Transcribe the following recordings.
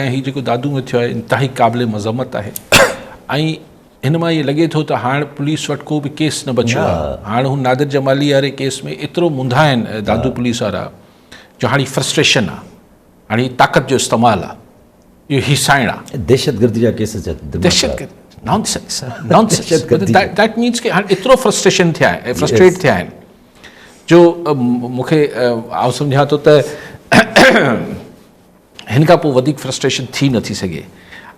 ۽ هي جيڪو دادو ۾ ٿيو آهي انتهائي قابل مذمت آهي ۽ هن مان ائين لڳي ٿو ته هاڻ پوليس وٽ ڪو به ڪيس نه بچيو آهي هاڻ هو نادر جمالي واري ڪيس ۾ ايترو منڌا آهن دادو پوليس وارا جو هاڻي فرسٽريشن آهي هاڻي طاقت جو استعمال آهي اهو هيسائڻ آهي دهشتگردي جا ڪيس دهشتگردي نانسنس نانسنس that means ڪي هاڻي ايترو فرسٽريشن ٿيا آهن فرسٽريٽ ٿيا آهن جو مون کي آئون سمجهان ٿو ته هن کان پوء وڌيڪ فرسٽريشن ٿي نٿي سگهي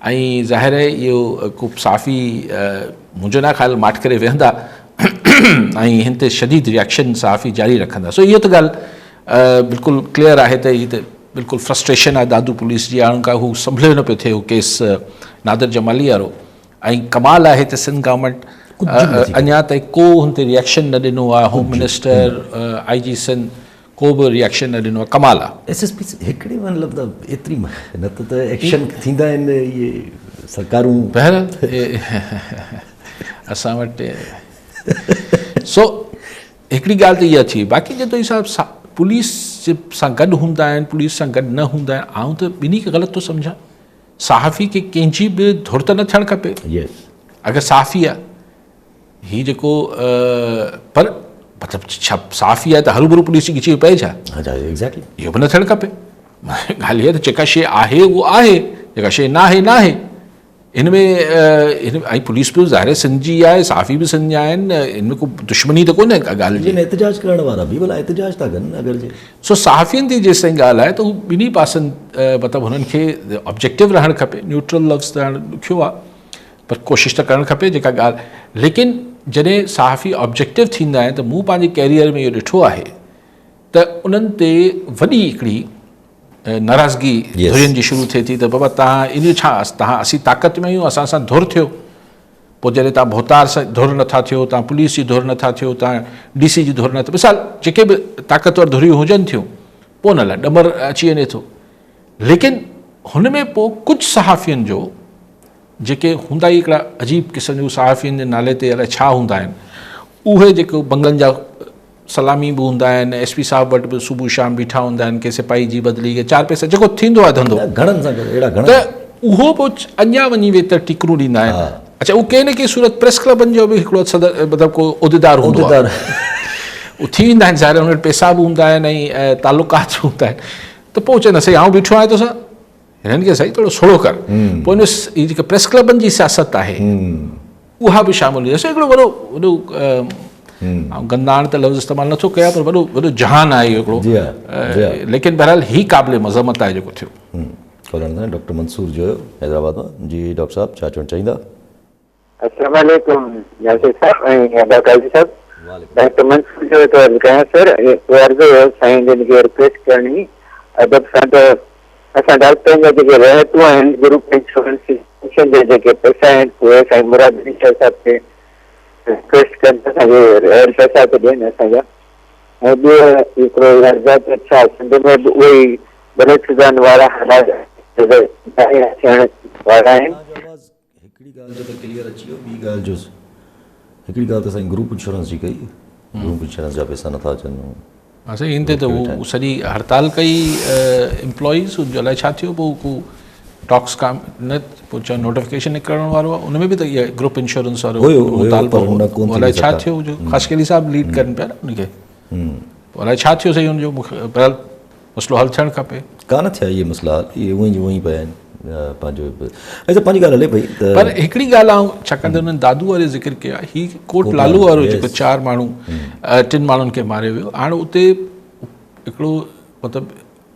۽ ظاهر آهي اهو ڪو صحافي منهنجو نه خيال ماٺ ڪري ويهندا ۽ هن تي شديد ريئڪشن صحافي جاري رکندا سو اهو ته ڳالهه بلڪل ڪليئر آهي ته هي ته بلڪل فرسٽريشن آهي دادو پوليس جي هاڻ هو سنڀليو نه پيو ٿئي هو ڪيس نادر جمالي وارو ۽ ڪمال آهي ته سنڌ گورنمينٽ اڃا تائين ڪو هن تي ريئڪشن نه ڏنو آهي هوم منسٽر I جي سنڌ ڪو به ريئڪشن نه ڏنو آهي ڪمال آ. ايس ايس پي هڪڙي مطلب ته ايتري نه ته ته ايڪشن ٿيندا آهن اهي سرڪارون. بهرحال اسان وٽ سو هڪڙي ڳالهه ته اها ٿي باقي جتوئي صاحب پوليس سان گڏ هوندا آهن پوليس سان گڏ نه هوندا آهن آئون ته ٻنهي کي غلط ٿو سمجهان صحافي کي ڪنهن جي به ڌر ته نه ٿيڻ کپي اگر صحافي آهي هي جيڪو پر مطلب ڇا صحافي آهي ته هروڀرو پوليس جي ڳچي ۾ پئي ڇا؟ ايگزيڪٽلي اهو به نه ٿيڻ کپي. ڳالهه اها ته جيڪا شيء آهي اهو آهي، جيڪا شيء نه آهي نه آهي. هن ۾ هن ۽ پوليس به ظاهر سنڌ جي آهي، صحافي به سنڌ جا آهن، هن ۾ ڪو دشمني ته ڪونهي ڪا ڳالهه جي. احتجاج ڪرڻ وارا به ڀلا احتجاج ٿا ڪن اگر جي. سو صحافين جي جيستائين ڳالهه آهي ته هو ٻنهي پاسن مطلب هنن کي آبجيڪٽو رهڻ کپي، نيوٽرل لفظ ته هاڻ ڏکيو آهي. پر ڪوشش ته ڪرڻ کپي جيڪا ڳالهه ليڪن جڏهن صحافي آبجيڪٽو ٿيندا آهن ته مون پنهنجي ڪيريئر ۾ اهو ڏٺو آهي ته انهن تي وڏي هڪڙي ناراضگي ڌرين جي شروع ٿئي ٿي ته بابا تهان ان ڇا تهان اسين طاقت ۾ آهيون اسان سان ڌر ٿيو پوء جڏهن تهان ڀوتار سان ڌر نٿا ٿيو تهان پوليس جي ڌر نٿا ٿيو تهان ڊي سي جي ڌر نٿا مثال جيڪي به طاقتور ڌريون هجن ٿيون پوء ان لاء ڏمر اچي وڃي ٿو ليڪن هن ۾ پوء ڪجهه صحافين جو جيڪي هوندا ئي هڪڙا عجيب قسم جون صحافين جي نالي تي الائي ڇا هوندا آهن اهي جيڪو بنگلن جا سلامي به هوندا آهن ايس پي صاحب وٽ به صبح شام بيٺا هوندا آهن ڪي سپاهي جي بدلي ڪي چار پئسا جيڪو ٿيندو آهي ڌنڌو گهڻن سان اهڙا گهڻا ته اهو به اڃا وڃي ويتر ٽيڪرون ڏيندا آهن اڇا اهو ڪنهن نه ڪنهن صورت پريس ڪلبن جو به هڪڙو صدر مطلب ڪو عهديدار هوندو آهي اهو ٿي ويندا آهن ظاهر هن وٽ پئسا به هوندا آهن ۽ تعلقات به هوندا آهن ته پوء چوندا سائين آئون بيٺو آهيان توسان هنن کي سائين ٿورو سوڙهو ڪر. پوء ان هي جيڪا پريس ڪلبن جي سياست آهي اها به شامل هئي. هڪڙو وڏو وڏو آئون گنداڻ ته لفظ استعمال نٿو ڪيان پر وڏو وڏو جهان آهي اهو هڪڙو ليڪن بهرحال هي قابل مذمت آهي جيڪو ٿيو. ڪالر ڊاڪٽر منصور جو حيدرآباد مان جي ڊاڪٽر صاحب ڇا چوڻ چاهيندا؟ السلام عليڪم ياسر صاحب ۽ ادا قاضي صاحب ڊاڪٽر منصور جو ٿو عرض ڪيان سر هڪ عرض هيو سائين جن کي رڪويسٽ ڪرڻي ادب سان ته اسان ڊاڪٽرن جا جيڪي رهتون آهن گروپ انشورنس پينشن جا جيڪي پئسا آهن اهي سائين مراد علي شاهه صاحب کي رڪويسٽ ڪن ته اسان کي رهيل پئسا ته ڏين اسان جا ۽ ٻيو هڪڙو عرض آهي ته ڇا سنڌ ۾ به اهي ئي بلوچستان وارا حالات ٿيڻ وارا آهن. هڪڙي ڳالهه جو ته ڪليئر اچي ويو ٻي ڳالهه جو هڪڙي ڳالهه ته سائين گروپ انشورنس جي ڪئي گروپ انشورنس جا پئسا نٿا اچن. ها سائين ان تي ته هو سڄي هڙتال ڪئي امپلائيز ان جو الائي ڇا ٿيو پوء ڪو ٽاڪس کان نه پوء چون نوٽيفڪيشن نڪرڻ وارو آهي ان ۾ به ته اها گروپ انشورنس وارو مطالبو هو الائي ڇا ٿيو جو خاصخيلي صاحب ليڊ ڪن پيا نه ان کي پوء الائي ڇا ٿيو سائين ان جو بهرحال مسئلو حل ٿيڻ کپي. ڪانه ٿيا اهي مسئلا حل اهي اونئي جي اونئي پيا آهن پنهنجو اڇا پنهنجي ڳالهه هلي پئي ته پر هڪڙي ڳالهه آئون ڇاڪاڻ ته انهن دادو واري ذڪر ڪيو آهي هي ڪوٽ لالو وارو جيڪو چار ماڻهو ٽن ماڻهن کي ماريو ويو هاڻ اتي هڪڙو مطلب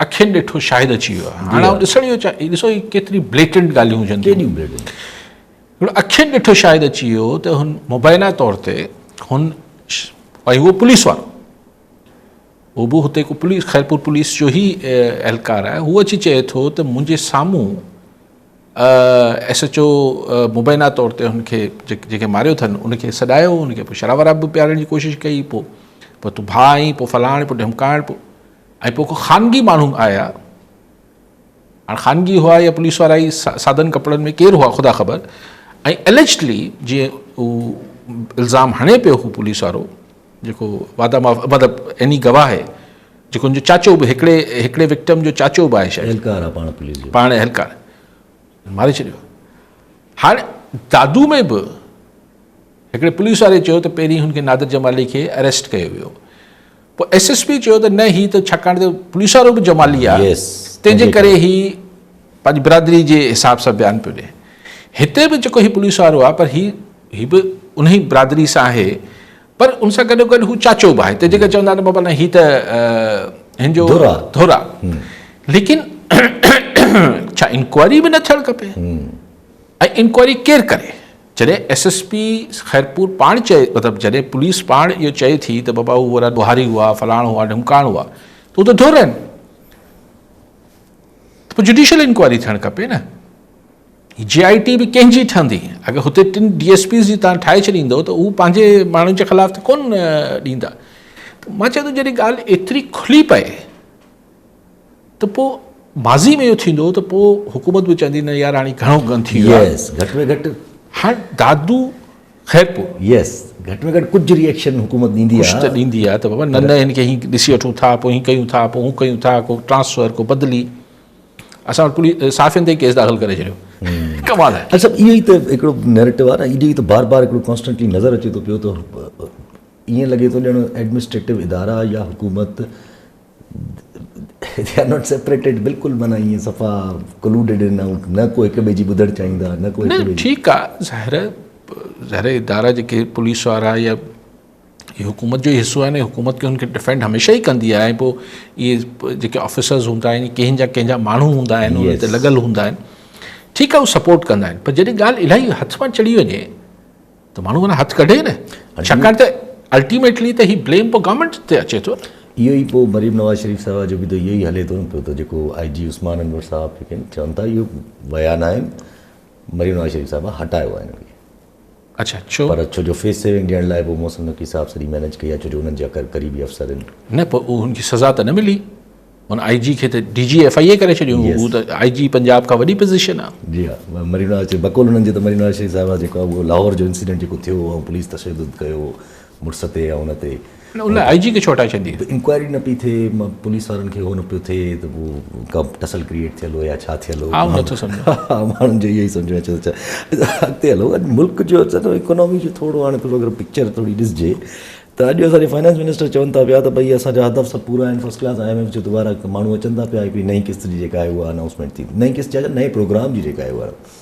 اکين ڏٺو شاهد اچي ويو آهي هاڻ آئون ڏسڻ اهو چاهيان ڏسو هي ڪيتري بليٽنٽ ڳالهيون هجن ٿيون ڪيڏيون بليٽنٽ هڪڙو اکين ڏٺو شاهد اچي ويو ته هن مبينا طور تي هن ۽ هو پوليس وارو هو به هتي ڪو پوليس خيرپور پوليس جو ئي اهلڪار آهي هو اچي چئي ٿو ته منهنجي سامهون ايس ايڇ او مبينا طور تي هن کي جيڪي ماريو اٿن ان کي سڏايو ان کي پوء شراب وراب به پيارڻ جي ڪوشش ڪئي پوء پوء تون ڀاء آهين پوء فلاڻ پوء ڍمڪاڻ پوء ۽ پوء ڪو خانگي ماڻهو آيا هاڻ خانگي هئا يا پوليس وارا ئي سادن ڪپڙن ۾ ڪير هئا خدا خبر ۽ اليجڊلي جيئن هو الزام هڻي پيو هو پوليس وارو جيڪو وعده معاف مطلب عيني گواهه آهي جيڪو ان جو چاچو به هڪڙي هڪڙي وڪٽم جو چاچو به آهي شايد اهلڪار آهي پاڻ پوليس جو پاڻ اهلڪار. ماري ڇڏيو. هاڻي دادو ۾ به هڪڙي پوليس واري چيو ته پهرين هن کي نادر جمالي کي اريسٽ ڪيو ويو، پوء ايس ايس پي چيو ته نه هي ته ڇاڪاڻ ته پوليس وارو به جمالي آهي تنهن جي ڪري هي پنهنجي برادري جي حساب سان بيان پيو ڏي. هتي به جيڪو هي پوليس وارو آهي پر هي هي به انهي برادري سان آهي پر ان سان گڏو گڏ هو چاچو به آهي، تنهن جي ڪري چوندا آهن بابا نه هي ته هن جو ڌر آهي. ليڪن ڇا انڪوائري به نه ٿيڻ کپي؟ ۽ انڪوائري ڪير ڪري؟ جڏهن ايس ايس پي خيرپور پاڻ چئي، مطلب جڏهن پوليس پاڻ اهو چئي ٿي ته بابا هو وڏا ڏوهاري هئا، فلاڻو هئا، ڍمڪاڻو هئا، ته هو ته ڌر آهن، ته پوء جڊيشل انڪوائري ٿيڻ کپي نه. جي آء ٽي به ڪنهن جي ٺهندي؟ اگر هتي ٽن ڊي ايس پيز جي تان ٺاهي ڇڏيندو ته هو پنهنجي ماڻهن جي خلاف ته ڪونه ڏيندا. ته مان چوان ٿو جڏهن ڳالهه ايتري کلي پئي ته پوء ماضي ۾ اهو ٿيندو ته پوء حڪومت به چوندي نه يار هاڻي گهڻو گند ٿي ويو آهي. گهٽ ۾ گهٽ هاڻ دادو خيرپور. يس گهٽ ۾ گهٽ ڪجهه ريئيڪشن حڪومت ڏيندي آهي. ڪجهه ته ڏيندي آهي ته بابا نه نه هن کي هين ڏسي وٺون ٿا پوء هين ڪيون ٿا پوء هون ڪيون ٿا ڪو ٽرانسفر ڪو بدلي. اسان وٽ پوليس صحافين تي ڪيس داخل ڪري ڇڏيو. ڪمال آهي. اڇا اهو ئي ته هڪڙو نيريٽو آهي نه اهو ئي ته بار بار هڪڙو ڪانسٽنٽلي نظر اچي ٿو پيو ته ائين لڳي ٿو ڄڻ ايڊمنسٽريٽو ادارا يا حڪومت They are not separated بلڪل معنيٰ ائين صفا ڪلوڊڊ آهن ۽ نه ڪو هڪ ٻئي جي ٻڌڻ چاهيندا نه ڪو هڪ ٻئي جي. ٺيڪ آ ظاهر ظاهر ادارا جيڪي پوليس وارا يا هي حڪومت جو ئي حصو آهن حڪومت کي ان کي ڊفينڊ هميشه ئي ڪندي آهي ۽ پوء اهي جيڪي آفيسرز هوندا آهن ڪنهن جا ڪنهن جا ماڻهو هوندا آهن ان تي لڳل هوندا آهن ٺيڪ آهي هو سپورٽ ڪندا آهن پر جڏهن ڳالهه الاهي هٿ مان چڙهي وڃي ته ماڻهو معنيٰ هٿ ڪڍي نه ڇاڪاڻ ته الٽيميٽلي ته هي بليم پوء گورنمينٽ تي اچي ٿو نه. اهو ئي پوء مريم نواز شريف صاحبه جو به ته اهو ئي هلي ٿو نه پيو ته جيڪو آء جي عثمان انور صاحب جيڪي آهن چون ٿا اهو ويا نه آهن مريم نواز شريف صاحبه هٽايو آهي هنن کي. اڇا ڇو؟ پر ڇو جو فيس سيونگ ڏيڻ لاء پوء محسن نقوي صاحب سڄي مينيج ڪئي آهي ڇو جو انهن جا قريبي افسر آهن. نه پوء هن کي سزا ته نه ملي. هن آء جي کي ته ڊي جي ايف I اي ڪري ڇڏيو هو ته آء جي پنجاب کان وڏي پوزيشن آ. جي ها مريم نواز شريف بقول انهن جي ته مريم نواز شريف صاحبه جيڪو آ اهو لاهور جو انسيڊنٽ جيڪو ٿيو هو ۽ پوليس تشدد ڪيو هو مڙس تي ۽ ان تي. نه ان لاء آء جي کي ڇو هٽائي ڇڏيندي. انڪوائري نه پئي ٿئي پوليس وارن کي هو نه پيو ٿئي ته پوء ڪا ٽسل ڪريئيٽ ٿيل هو يا ڇا ٿيل هو. آئون نٿو سمجهان. ماڻهن جو اهو ئي سمجهه ۾ اچي ٿو ڇا اڳتي هلو اڄ ملڪ جو اڪانامي جو ٿورو هاڻي ٿورو اگر پڪچر ٿوري ڏسجي ته اڄ اسان جي فائنانس منسٽر چون ٿا پيا ته ڀئي اسان جا هدف سڀ پورا آهن first class I M F جو دوباره ماڻهو اچن ٿا پيا هڪڙي نئين قسط جي جيڪا آهي اها انائونسمينٽ ٿي نئين قسط جا نئين پروگرام جي جيڪا آهي اها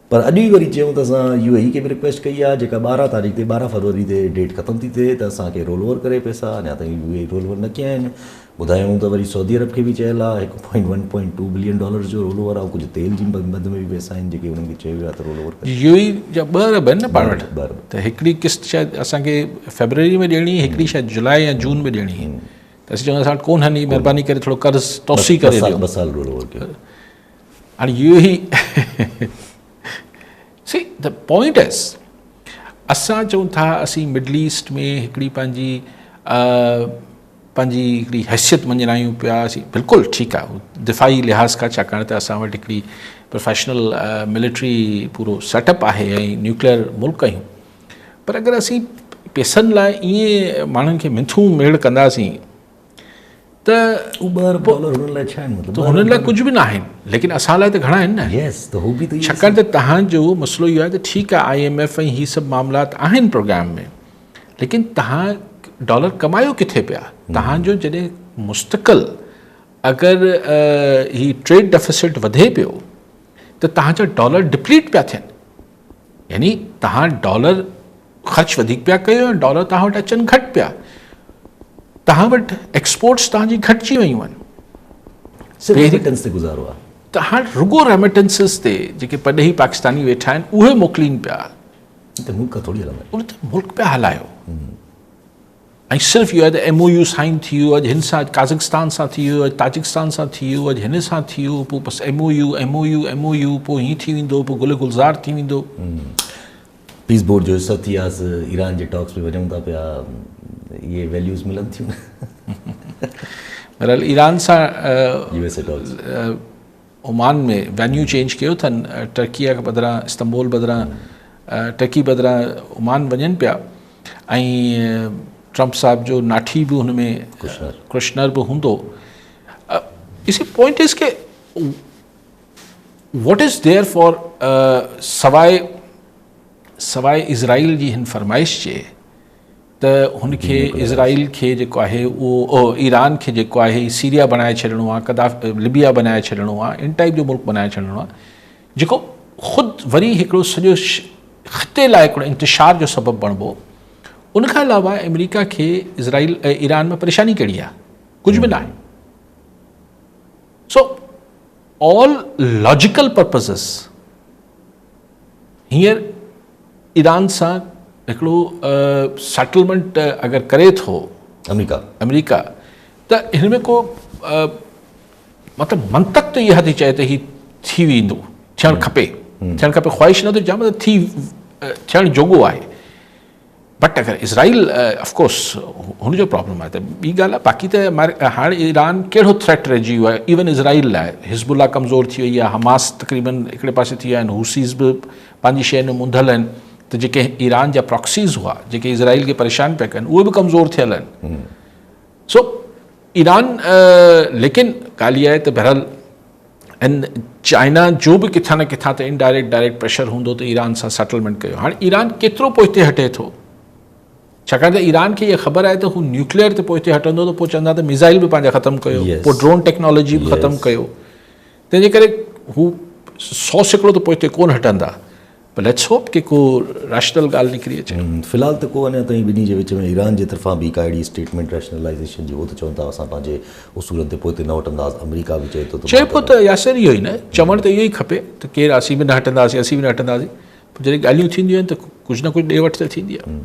پر اڄ ئي وري چيون ته اسان يو اي اي کي به رڪويسٽ ڪئي آهي جيڪا 12 تاريخ تي 12 فروري تي ڊيٽ ختم ٿي ٿئي ته اسان کي رول اوور ڪري پئسا اڃا تائين يو اي اي رول اوور نه ڪيا آهن ٻڌايائون ته وري سعودي عرب کي به چيل آهي هڪ point one point two billion dollars جو رول اوور آهي ڪجهه تيل جي مد ۾ به پئسا آهن جيڪي انهن کي چيو ويو آهي ته رول اوور ڪريو. يو اي جا ٻه ارب آهن نه پاڻ وٽ ٻه ارب ته هڪڙي قسط شايد اسان کي فيبروري ۾ ڏيڻي هڪڙي شايد جولاء يا جون ۾ ڏيڻي ته اسين چون اسان وٽ ڪونهن هي مهرباني ڪري ٿورو قرض توسيع ڪري ڏيو ٻه سال رول اوور ڪيو هاڻي U A see the point is اسان چون ٿا اسين مڊل ايسٽ ۾ هڪڙي پنهنجي پنهنجي هڪڙي حيثيت مڃرايون پيا اسين بلڪل ٺيڪ آهي دفاعي لحاظ کان ڇاڪاڻ ته اسان وٽ هڪڙي پروفيشنل ملٽري پورو سيٽ اپ آهي ۽ نيوڪليئر ملڪ آهيون پر اگر اسين پيسن لاء ائين ماڻهن کي منٿون ميڙ ڪنداسين ته هو ٻه ارب ڊالر هنن لاء ڇا آهن مطلب ته هنن لاء ڪجهه به نه آهن ليڪن اسان لاء ته گهڻا آهن نه يس ته هو به ته ڇاڪاڻ ته تهان جو مسئلو اهو آهي ته ٺيڪ آهي I M F ۽ هي سڀ معاملات آهن پروگرام ۾ ليڪن تهان ڊالر ڪمايو ڪٿي پيا؟ تهان جو جڏهن مستقل اگر هي ٽريڊ ڊيفيسٽ وڌي پيو ته تهان جا ڊالر ڊپليٽ پيا ٿين يعني تهان ڊالر خرچ وڌيڪ پيا ڪيو ۽ ڊالر تهان وٽ اچن گهٽ پيا تهان وٽ ايڪسپورٽس تهان جي گهٽجي ويون آهن صرف ريميٽنس تي گذارو آهي تهان رڳو ريميٽنسز تي جيڪي پرڏيهي پاڪستاني ويٺا آهن اهي موڪلين پيا ان تي ملڪ ٿوري هلندا. ان تي ملڪ پيا هلايو ۽ صرف اهو آهي ته ايم او يو سائن ٿي ويو اڄ هن سان اڄ قازقستان سان ٿي ويو اڄ تاجڪستان سان ٿي ويو اڄ هن سان ٿي ويو پوء بس M O U M O U M O U پوء هيئن ٿي ويندو پوء گل گلزار ٿي ويندو. پيس بورڊ جو حصو ٿي وياس ايران جي ٽاڪس ۾ وڃون ٿا پيا اهي ويليوز ملن ٿيون نه. بهرحال ايران سان U S A talks. Oman ۾ venue change ڪيو اٿن ٽرڪيء بدران استنبول بدران ٽرڪي بدران عمان وڃن پيا ۽ ٽرمپ صاحب جو ناٺي به هن ۾ ڪرشنر به هوندو سي پوائنٽ از ڪي What is there for سواء سواء اسرائيل جي هن فرمائش جي ته هن کي اسرائيل کي جيڪو آهي اهو ايران کي جيڪو آهي سيريا بڻائي ڇڏڻو آهي ڪدا لبيا بڻائي ڇڏڻو آهي ان ٽائپ جو ملڪ بڻائي ڇڏڻو آهي جيڪو خود وري هڪڙو سڄو خطي لاء هڪڙو انتشار جو سبب بڻبو. ان کان علاوه آمريڪا کي اسرائيل ايران ۾ پريشاني ڪهڙي آهي؟ ڪجهه به ناهي. سو آل لاجيڪل پرپزز هينئر ايران سان هڪڙو سيٽلمينٽ اگر ڪري ٿو آمريڪا آمريڪا ته هن ۾ ڪو مطلب منطق ته اها ٿي چئي ته هي ٿي ويندو، ٿيڻ کپي، ٿيڻ کپي خواهش نه ٿي چوان مطلب ٿي ٿيڻ جوڳو آهي. بٽ اگر اسرائيل آف ڪورس هن جو پرابلم آهي ته ٻي ڳالهه آهي، باقي ته هاڻي ايران ڪهڙو ٿريٽ رهجي ويو آهي ايون اسرائيل لاء؟ حزب الله ڪمزور ٿي وئي آهي، حماس تقريبن هڪڙي پاسي ٿي ويا آهن، حوثيز به پنهنجي شيء ۾ منڌل آهن ته جيڪي ايران جا پراڪسيز هئا جيڪي اسرائيل کي پريشان پيا ڪن اهي به ڪمزور ٿيل آهن. سو ايران ليڪن ڳالهه اها آهي ته بهرحال ان چائنا جو به ڪٿان نه ڪٿان ته انڊائريڪٽ ڊائريڪٽ پريشر هوندو ته ايران سان سيٽلمينٽ ڪيو. هاڻي ايران ڪيترو پوئتي هٽي ٿو، ڇاڪاڻ ته ايران کي اها خبر آهي ته هو نيوڪليئر تي پوئتي هٽندو ته پوء چوندا ته ميزائل به پنهنجا ختم ڪيو، پوء ڊرون ٽيڪنالاجي به ختم ڪيو، تنهنجي ڪري هو 100% ته پوئتي ڪونه هٽندا. پر ليٽس هوپ ڪي ڪو ريشنل ڳالهه نڪري اچي. في الحال ته ڪو اڃا تائين ٻنهي جي وچ ۾ ايران جي طرفان به ڪا اهڙي اسٽيٽمينٽ ريشنلائيزيشن جي هو ته چون ٿا اسان پنهنجي اصولن تي پوئتي نه هٽنداسين آمريڪا به چئي ٿو ته چئبو ته ياسر اهو ئي نه چوڻ ته اهو ئي کپي ته ڪير اسين به نه هٽنداسين اسين به نه هٽنداسين پر جڏهن ڳالهيون ٿينديون آهن ته ڪجهه نه ڪجهه ڏي وٺ ته ٿيندي آهي.